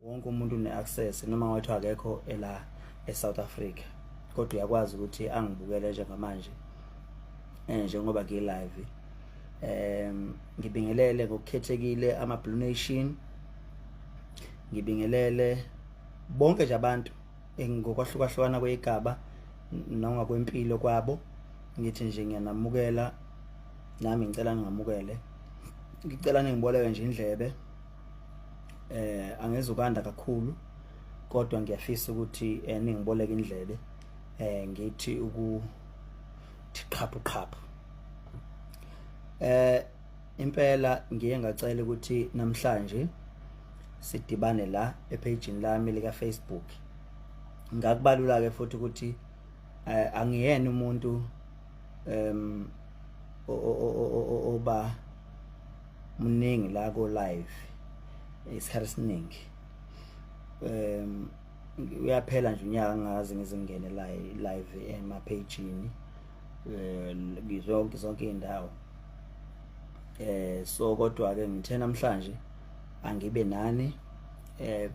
Wonke umuntu une-access noma ngathiwa akekho ela e-South Africa, kodwa uyakwazi ukuthi angibukele njengamanje njengoba ngi-live. Ngibingelele ngokukhethekile ama-Blue Nation, ngibingelele bonke nje abantu ngokwahlukahlukana kweyigaba nongakwempilo kwabo. Ngithi nje ngiyanamukela, nami ngicela ningamukele, ngicela ningiboleke nje indlebe. Angizukanda kakhulu, kodwa ngiyafisa ukuthi ningiboleke indlebe, ngithi ukuthi qhaphu qhaphu. Impela ngiye ngacela ukuthi namhlanje sidibane la ephejini lami lika Facebook. Ngakubalula ke futhi ukuthi angiyena umuntu oba muningi la ko live isikhathi esiningi. Uyaphela nje unyaka ngazi ngize ngingene live emaphejini ngizonke zonke indawo. So kodwa ke ngithe namhlanje angibe nani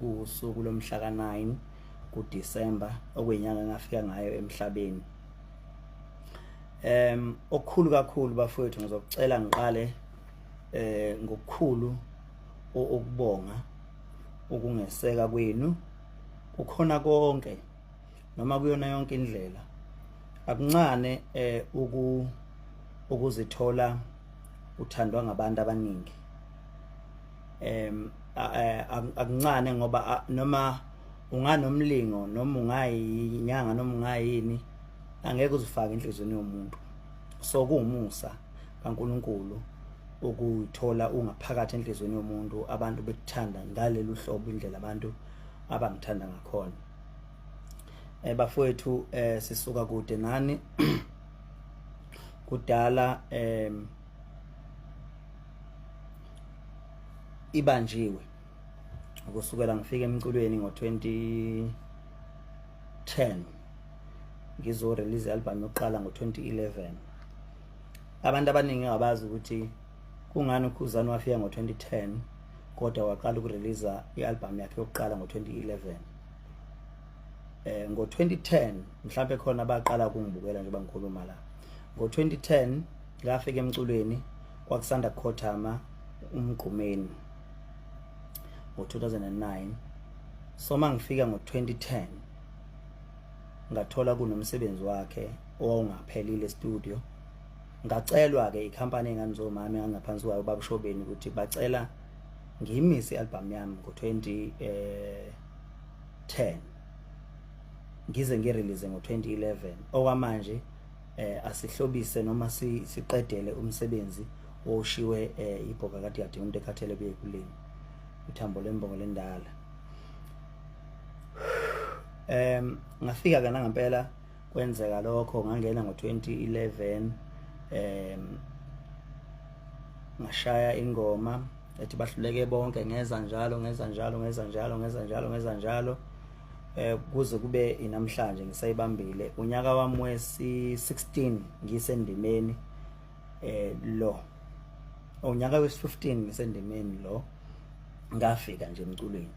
kusuku lomhla ka9 kuDecember, okuyinyanga engafika ngayo emhlabeni. Okukhulu kakhulu bafowethu, ngizokucela ngiqale ngokukhulu ukubonga ukungeseka kwenu kukhona konke noma kuyona yonke indlela. Akuncane ukuzithola uthandwa ngabantu abaningi. Akuncane ngoba noma unganomlingo noma ungayinyanga noma ungayini, angeke uzifake enhliziyweni yomuntu. So kuwumusa kaNkuluNkulu ukuyithola ungaphakathi enhliziyweni yomuntu, abantu bekuthanda ngalelu hlobo, indlela abantu abangithanda ngakhona. Bafowethu, sisuka kude nani kudala ibanjiwe ukusukela ngifika emculweni ngo-2010, ngizo release album yokuqala ngo-2011. Abantu abaningi abazi ukuthi kungani uKhuzani wafika ngo-2010 kodwa waqala ukurelease i-album yakhe yokuqala ngo-2011. Ngo-2010 mhlambe khona abaqala ukungibukela njengoba ngikhuluma la. Ngo-2010 ngafika emculweni, kwakusanda kukhothama uMgqumeni ngo-2009. So mangifika ngo-2010 ngathola kunomsebenzi wakhe owawungaphelile studio. Ngacelwa ke ikhampani engangizomama engangaphansi kwayo, babushobeni, ukuthi bacela ngiyimise i-album yami ngo-20 10 ngize ngirelease ngo-2011. Okwamanje asihlobise noma siqedele umsebenzi oshiwe ibhoka kade yadinga umuntu ekhathele kuye kuleni uthambo lembongo lendala. Ngafika ke nangempela kwenzeka lokho, ngangena ngo-2011, ngashaya ingoma ethi bahluleke bonke, ngeza njalo ngeza njalo ngeza njalo ngeza njalo ngeza njalo kuze kube inamhlanje ngisayibambile. Unyaka wami wesi 16 ngisendimeni lo, unyaka wesi 15 ngisendimeni lo, ngafika nje emculweni.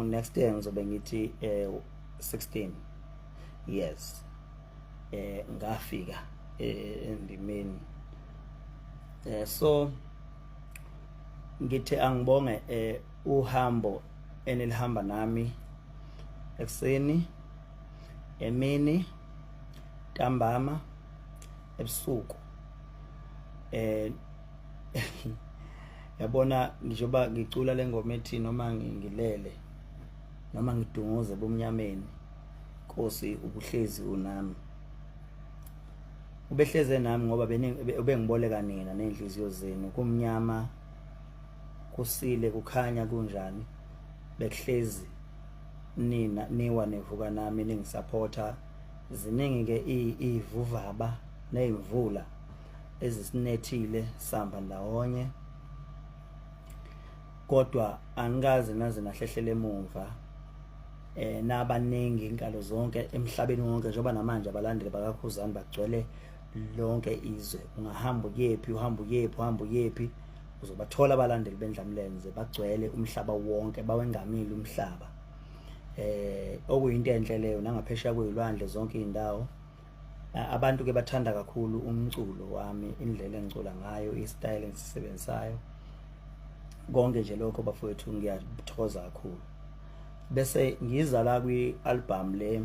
Next year ngizobe ngithi 16 years ngafika endimeni. So ngithi angibonge uhambo enilihamba nami ekuseni, emini, ntambama, ebusuku. Yabona njengoba ngicula lengoma ethi noma ngilele noma ngidunguze ebumnyameni, Nkosi ubuhlezi unami. Ubehleze nami ngoba ubengiboleka nina nezinhliziyo zenu, kumnyama kusile kukhanya kunjani, bekuhlezi nina niwa nivuka nami ningisupporta. Ziningi ke ivuvaba nezimvula ezisinethile samba ndawonye, kodwa angikaze naze nahlehlela emumva. Nabaningi inkalo zonke emhlabeni wonke, njengoba namanje abalandeli bakaKhuzani bagcwele lonke izwe. Ungahamba uyephi, uhamba uyephi, uhamba uyephi, Uzobathola abalandeli beNdlamlenze bagcwele umhlaba wonke, bawengamile umhlaba, okuyinto enhle leyo, nangaphesheya kwezilwandle, zonke izindawo. Abantu ke bathanda kakhulu umculo wami, indlela engicula ngayo, i-style engisisebenzisayo, konke nje lokho bafowethu, ngiyathokoza kakhulu. Bese ngiza la kwi-album le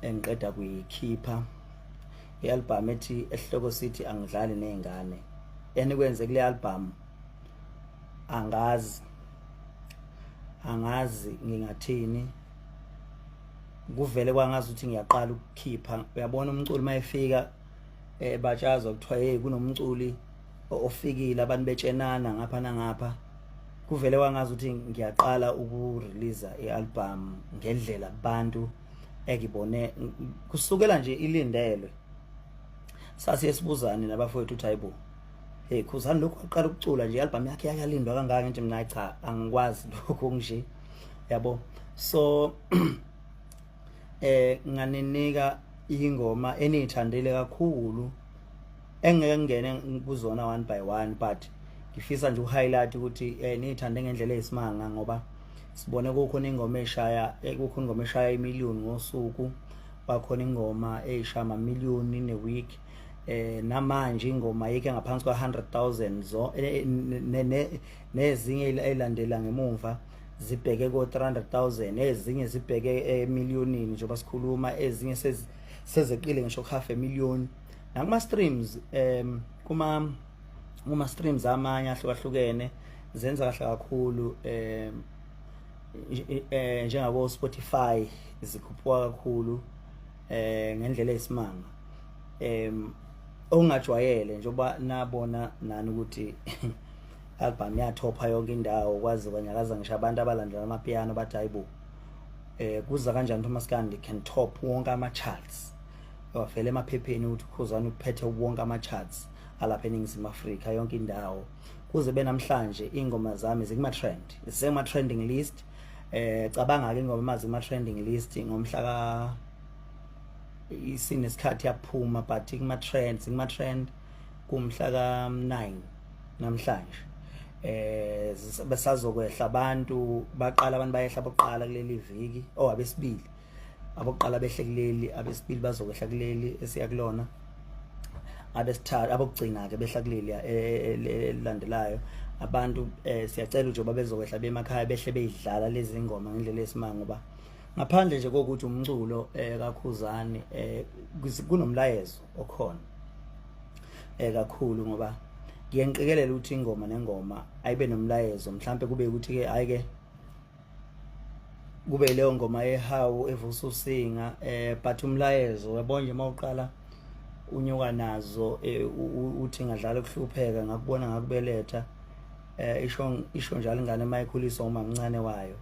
engiqeda kuyikhipha, i-album ethi esihloko sithi Angidlali Nezingane. Enikwenze kule album angazi, angazi ngingathini, kuvele kwangazi ukuthi ngiyaqala ukukhipha. Uyabona umculo mayefika batshazwa, kuthiwa hey, kunomculi ofikile, abantu betshenana ngapha nangapha. Kuvele kwangazi ukuthi ngiyaqala uku-release i-album ngendlela abantu engibone kusukela nje ilindelwe. Sasiye sibuzane nabafowethu ukuthi hayibo, hey Khuzani, lokhu waqala ukucula nje, i-album yakhe yakalindwa kangaka. Nje mina cha, angikwazi lokho nje, yabo. So nganinika ingoma eniyithandile kakhulu, engeke ngingene kuzona one by one, but ngifisa nje uku-highlight ukuthi niyithande ngendlela eyisimanga, ngoba sibone kukhona ingoma eshaya, kukhona ingoma eshaya imiliyoni ngosuku, bakhona ingoma eyishaya amamiliyoni in a week. Namanje ingoma yikho ngaphansi kwa 100,000 zo nezinye ezilandela ngemumva zibheke ko 300,000, ezinye zibheke emiliyonini njengoba sikhuluma, ezinye sezeqile ngisho half a million. Nakuma streams, kuma streams amanye ahlukahlukene zenza kahle kakhulu, njengabo Spotify zikhuphuka kakhulu ngendlela eyisimanga ongajwayele, njengoba nabona nani ukuthi album yathopha yonke indawo, kwazi kwanyakaza ngisho abantu abalandela amapiano, bathi hayibo, kuza kanjani ukuthi uMaskandi can top wonke ama charts? Wavela emaphepheni ukuthi uKhuzani uphethe wonke ama charts alapha eNingizimu Afrika, yonke indawo. Kuze benamhlanje ingoma zami zikuma trend, zisema trending list. Cabanga ke ingoma mazi kuma trending list ngomhla ka isinesikhathi yaphuma, but kuma trends, kuma trend kumhla ka 9 namhlanje. Besazokwehla abantu, baqala abantu bayehla bokuqala kuleli viki, oh, abesibili, abokuqala behle kuleli, abesibili bazokwehla kuleli esiya kulona, abesithathu, abokugcina ke behla kuleli elilandelayo. Abantu siyacela nje bezokwehla bemakhaya, behle beyidlala lezi ngoma ngendlela esimanga, ngoba ngaphandle nje kokuthi umculo kaKhuzani, kunomlayezo okhona kakhulu, ngoba ngiyanqikelela ukuthi ingoma nengoma ayibe nomlayezo. Mhlambe kube ukuthi ke hayi ke kube leyo ngoma ehawu evusa usinga, but umlayezo uyabona nje mawuqala unyuka nazo, uthi ngadlala ukuhlupheka, ngakubona ngakubeletha, isho njalo ingane mayikhuliswa umamncane wayo,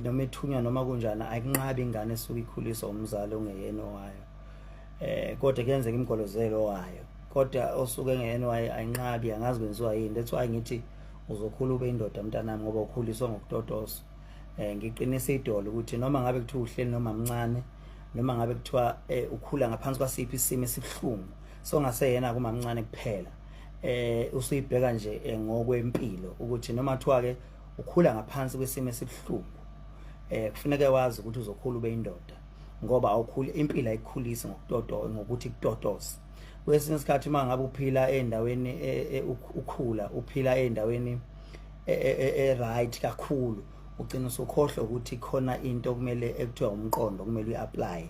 noma ethunywa noma kunjani, ayikunqabi ingane esuke ikhuliswa umzali ongeyena wayo, kodwa kuyenzeka imgolozelo wayo, kodwa osuke engeyena wayo ayinqabi. Angazi kwenziwa yini. That's why ngithi uzokhula ube indoda mntanami, ngoba ukhuliswa ngokutotosa. Ngiqinisa idolo ukuthi noma ngabe kuthiwa uhleli noma mncane, noma ngabe kuthiwa ukhula ngaphansi kwasiphi isimo esibuhlungu, so ngaseyena kumamncane kuphela, usuyibheka nje ngokwempilo ukuthi noma kuthiwa ke ukhula ngaphansi kwesimo esibuhlungu, kufuneka wazi ukuthi uzokhula ube indoda, ngoba awukhuli, impilo ayikukhulisi ngokutoto, ngokuthi kutotose. Kwesinye isikhathi uma ngabe uphila endaweni, ukhula uphila endaweni e-right kakhulu, ugcina usukhohlwa ukuthi khona into kumele ekuthiwa umqondo kumele uyi-apply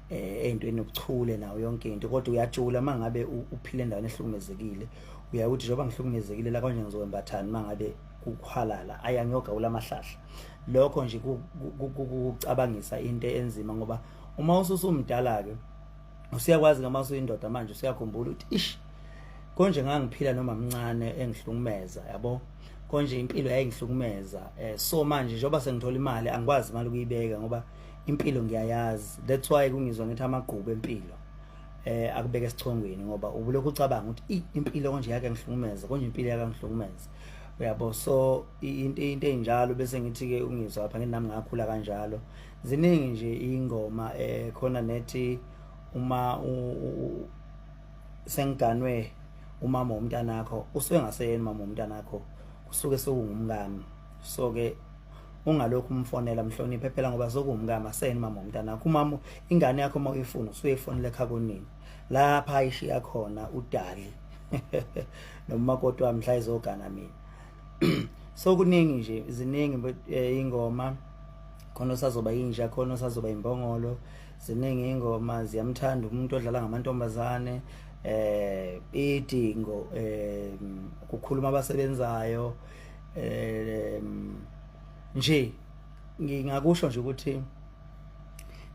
ey'ntweni, ubuchule nawo yonke into. Kodwa uyajula uma ngabe uphila endaweni ehlukumezekile, uyakuthi njengoba ngihlukumezekile la konje, ngizokwembathani uma ngabe kuhwalala? Ayi, angiyogawula amahlahla. Lokho nje kucabangisa into enzima, ngoba uma ususumdala-ke usuyakwazi ngama usuyindoda manje, usuyakhumbula ukuthi ish, konje ngangiphila noma mncane engihlukumeza, yabo, konje impilo yayingihlukumeza. So manje njengoba sengithola imali, angikwazi imali ukuyibeka ngoba impilo ngiyayazi. That's why kungizwa ngithi amagqubu empilo akubeka esichongweni, ngoba ubulokhu ucabanga ukuthi impilo konje yake ngihlukumeza, konje impilo yake ngihlukumeza, uyabo. So into enjalo bese ngithi ke ungizwa lapha nginami ngakhula kanjalo. Ziningi nje ingoma khona nethi uma sengiganwe. Umama womntanakho usuke ngaseyena umama womntanakho, kusuke sokungumkami. So ke ungalokhu umfonela, mhloniphe phela ngoba sokuwumkami, aseyena umama womntanakho. Umama ingane yakho uma uyifuna usuyifonela ekhaya konina lapha ayishiya khona udali nomakoti wami mhla izogana mina. So kuningi nje, ziningi ingoma khona, osazoba inja khona, osazoba imbongolo, ziningi ingoma. Ziyamthanda umuntu odlala ngamantombazane, idingo kukhuluma abasebenzayo. Nje ngingakusho nje ukuthi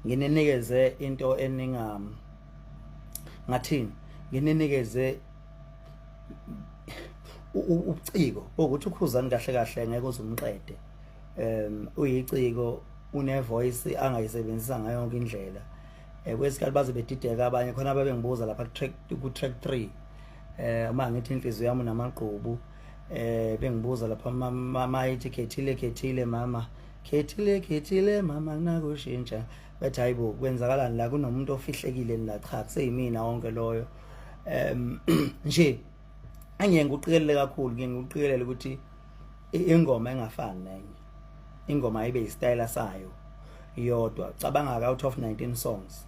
ngininikeze into eninga ngathini, ngininikeze ubuciko ukuthi uKhuzani kahle kahle ngeke uzumqede. Uyiciko, une voice angayisebenzisa ngayo yonke indlela. Kwesikhathi baze bedideka abanye khona ababengibuza lapha ku track 3, uma ngithi inhliziyo yami namagqubu, bengibuza lapha mama ithi khethile khethile mama, khethile khethile mama, kunakushintsha, bethi hayibo, kwenzakalani la, kunomuntu ofihlekile la? Cha, kuseyimina wonke loyo. Nje angiye ngikuqikelele kakhulu, ngiye ngikuqikelele ukuthi ingoma engafani nenye ingoma ayibe isitayela sayo yodwa. Cabanga, out of 19 songs,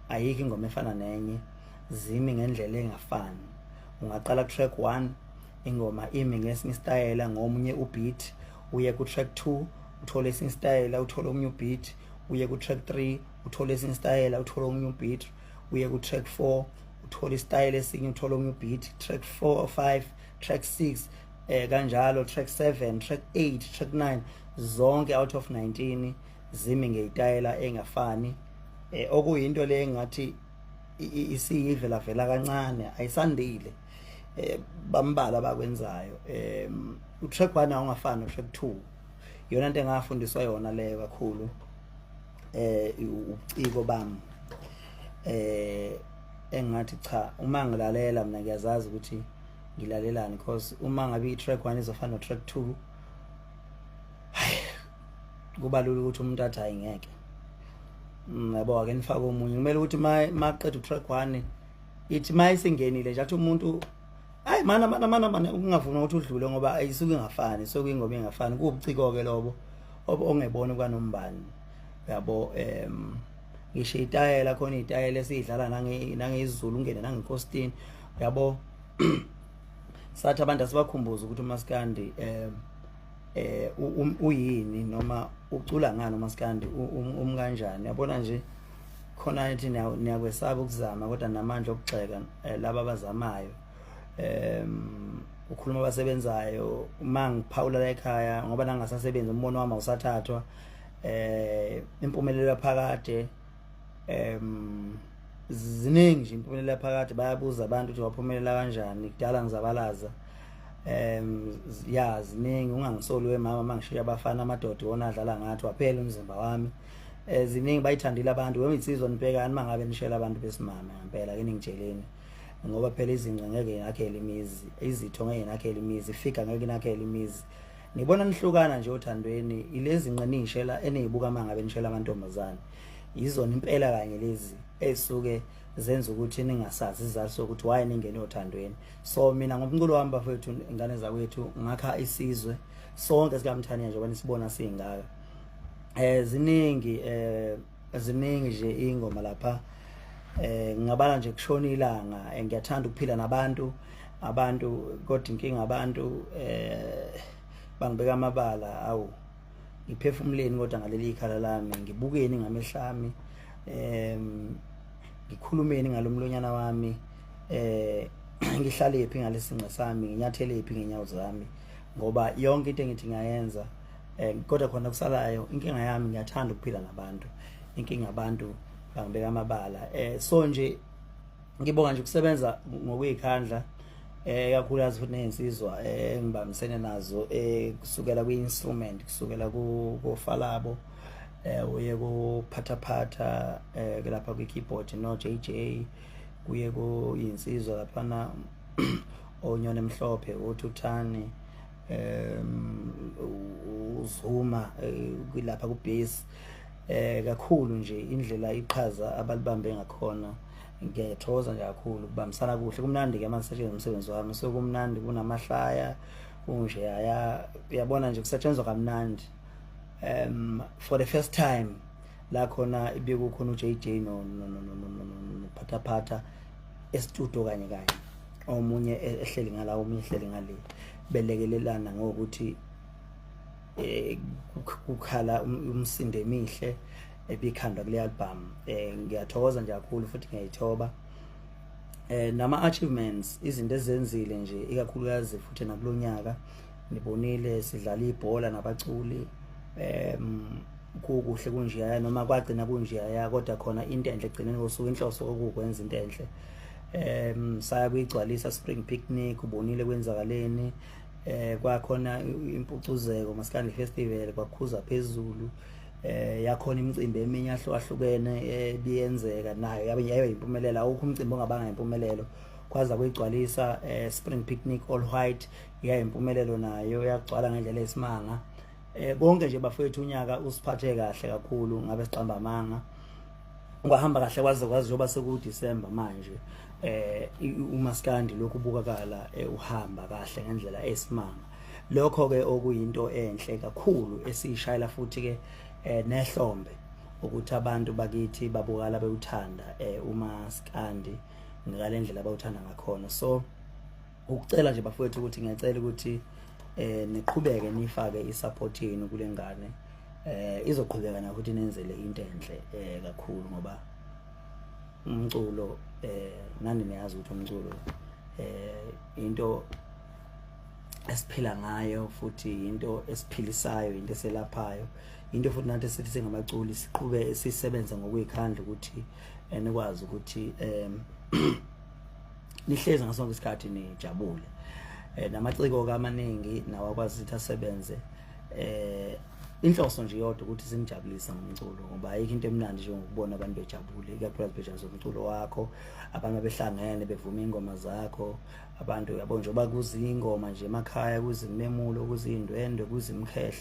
ayikho ingoma efana nenye, zimi ngendlela engafani. Ungaqala ku track 1, ingoma imi ngesinye isitayela ngomunye ubeat, uye ku track 2 uthole esinye isitayela, uthole omunye ubeat, uye ku track 3 uthole esinye isitayela, uthole omunye ubeat, uye ku track 4 uthole isitayela esinye, uthole omunye ubeat, track 4, 5, track 6, kanjalo track 7, track 8, track 9, zonke out of 19 zimi ngeyitayela engafani, okuyinto le engathi isiyivela vela kancane, ayisandile, bambala abakwenzayo. Utrack 1 awungafani notrack 2. Iyona into engafundiswa yona leyo kakhulu, ubuciko bami, engathi cha, uma ngilalela mina ngiyazazi ukuthi ngilalelani, because uma ngabe i-track 1 izofana no-track 2, hayi, kuba lula ukuthi umuntu athi hayi, ngeke. Yabo, ake nifake omunye. Kumele ukuthi maqeda utrack 1, ithi mayisingenile nje athi umuntu hayi, mana mana mana mana, ungavuma ukuthi udlule ngoba ayisuke ingafani, so ingoma ingafani. Kuwubuciko ke lobo ongebona kwanombani, uyabo. Ngisho itayela khona, itayela esiyidlala nangezulu, ungene nangenkostini, uyabo. Sathi abantu asibakhumbuze ukuthi umaskandi uyini noma ucula ngani umaskandi, umkanjani, yabona nje. Khona ethi niyakwesaba ukuzama kodwa namandla okugxeka laba abazamayo. Ukhuluma abasebenzayo, uma ngiphawula la ekhaya ngoba nangasasebenzi, umbono wami awusathathwa. Impumelelo yaphakade, ziningi nje impumelelo yaphakade. Bayabuza abantu ukuthi waphumelela kanjani, kudala ngizabalaza. Ya, ziningi. Ungangisoli wemama mangishiya abafana, amadoda wona adlala ngathi, waphela umzimba wami. Ziningi, bayithandile abantu. Weminsizwa, nibhekani mangabe nishela abantu besimame ngempela, ke ningitsheleni, ngoba phela izinqa ngeke nakhele imizi, izitho ngeke nakhele imizi, ifika ngeke nakhele imizi. Nibona nihlukana nje othandweni, ilezi nqa ningishela enizibuka mangabe nishela amantombazane, yizona impela kanye lezi ezisuke zenza ukuthi ningasazi isizathu sokuthi why ningene othandweni. So mina ngomculo wami, bafethu, ingane zakwethu, ngakha isizwe sonke sikaMthaniya njengoba nisibona singaka. Ziningi, ziningi nje ingoma lapha. Ngingabala nje kushona ilanga. Ngiyathanda ukuphila nabantu, abantu kodwa inkinga abantu bangibeka amabala. Awu, ngiphefumuleni kodwa ngaleli ikhala lami, ngibukeni ngamehlo ami, ngikhulumeni ngalomlonyana wami, ngihlale phi ngalesinqa sami, nginyathele phi ngenyawo zami, ngoba yonke into engithi ngiyayenza, kodwa khona kusalayo. Inkinga yami, ngiyathanda ukuphila nabantu, inkinga abantu bangibeka amabala. So nje ngibonga nje ukusebenza ngokuyikhandla, kakhulukazi futhi nezinsizwa engibambisene nazo, kusukela kwi-instrument, kusukela ku Falabo, uye kuphathaphatha lapha kwi-keyboard no JJ, kuye kuyinsizwa laphana onyone emhlophe uThuthani, uZuma lapha ku bass. Kakhulu nje indlela iqhaza abalibambe ngakhona. Ngiyathokoza nje kakhulu, kubambisana kuhle, kumnandi ke manje umsebenzi wami, so kumnandi, kunamahlaya kunje, aya uyabona nje kusetshenzwa kamnandi. For the first time la khona ibikukhona uJJ no no no no no Phathaphatha e-studio kanye kanye, omunye ehleli ngala, omunye ehleli ngale, belekelelana ngokuthi kukhala umsindo emihle ebikhandwa kule album. Ngiyathokoza nje kakhulu futhi ngiyayithoba nama achievements, izinto ezenzile nje, ikakhulukazi futhi nakulonyaka nibonile sidlala ibhola nabaculi, kukuhle kunjeyaya, noma kwagcina kunjeyaya, kodwa khona into enhle egcineni kosuku, inhloso okukwenza into enhle. Saya kuyigcwalisa spring picnic, ubonile kwenzakaleni, kwakhona impucuzeko Maskandi Festival, kwakhuza phezulu, yakhona imicimbi eminye ahlukahlukene ebiyenzeka nayo yabe yabe impumelelo. Awukho umcimbi ongabanga impumelelo. Kwaza kuyigcwalisa spring picnic all white, yayimpumelelo nayo, yagcwala ngendlela esimanga. Konke nje bafowethu, unyaka usiphathe kahle kakhulu, ngabe siqamba amanga. Kwahamba kahle kwaze kwazi njengoba seku December manje, umaskandi lokhu ubukakala uhamba kahle ngendlela esimanga. Lokho ke okuyinto enhle kakhulu esiyishayela futhi ke nehlombe ukuthi abantu bakithi babukala bewuthanda umaskandi ngale ndlela abawuthanda ngakhona. So ukucela nje bafowethu ukuthi ngiyacela ukuthi niqhubeke nifake isupport yenu kule ngane, izoqhubeka na ukuthi nenzele into enhle kakhulu, ngoba umculo, nani niyazi ukuthi umculo into esiphila ngayo, futhi into esiphilisayo, into eselaphayo, into futhi nathi sithi singabaculi siqhube sisebenze ngokuyikhandla ukuthi nikwazi ukuthi nihlezi ngasonke isikhathi nijabule. Namaciko amaningi nawo akwazi ukuthi asebenze, inhloso nje yodwa ukuthi sinijabulise ngomculo, ngoba ayikho into emnandi njengokubona abantu bejabule, ikakhulukazi bejabulisa umculo wakho, abantu behlangene bevuma ingoma zakho. Abantu yabo njengoba kuzingoma nje emakhaya, kuzimemulo, kuzindwendwe, kuzimkhehle.